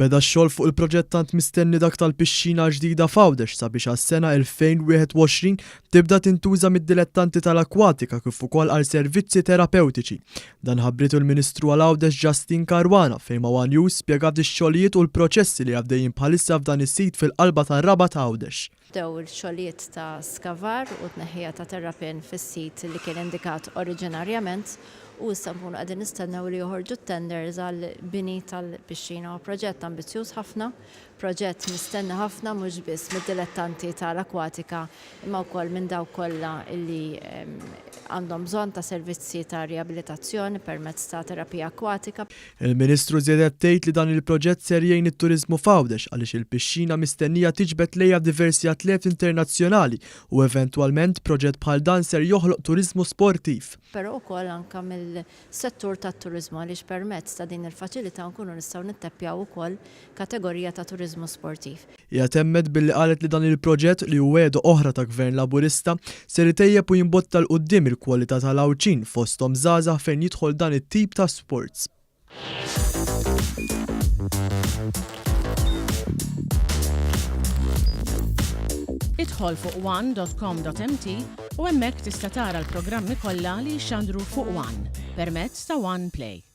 Beda x-xogħol fuq il-proġett tant mistenni dak tal-pixxina l-ġdida f'Għawdex sabiex għas-sena 2021 tibda tintuża mid-dilettanti tal-akwatika kif ukoll għal servizzi terapewtiċi. Dan ħabbritu l-Ministru għal Għawdex Justyne Caruana fejn ma' one News spjegat ix-xogħlijiet u l-proċessi li għaddejjin bħalissa f'dan is-sit fil-qalba tar-Rabat Għawdex. Bdew il-xogħlijiet ta' skavar u tneħħija ta' terrapien fis-sit li kien indikat oriġinarjament u issa nkunu qegħdin nistennew li joħorġu t-tenders għall-bini tal-pixxina. Huwa proġett ambizzjuż ħafna, proġett mistenni ħafna mhux biss mid-dilettanti tal-akwatika imma wkoll minn dawk kollha li għandhom bżonn ta' servizzi ta' riabilitazzjoni permezz ta' terapija akwatika. Il-Ministru żiedet tgħid li dan il-proġett ser jgħin it-turiżmu f'Għawdex għaliex il-pixxina mistennija tiġbed lejha diversi atleti internazzjonali u eventwalment proġett bħal dan ser joħloq turiżmu sportiv. Però wkoll anke mill-settur tat-turiżmu għaliex permezz ta' din il-faċilità nkunu nistgħu nitteppjaw ukoll kategorija ta' turiżmu sportiv. Hija temmet billi qalet li dan il-proġett, li hu wegħda oħra ta' Gvern Laburista, ser itejjeb u jimbotta 'l quddiem il-kwalità tal-Għawdxin fosthom żgħażagħ fejn jidħol dan it-tip ta' sports. Idħol fuq one.com.mt u hemmhekk tista' tara l-programmi kollha li jixxandru fuq One permezz ta' One Play.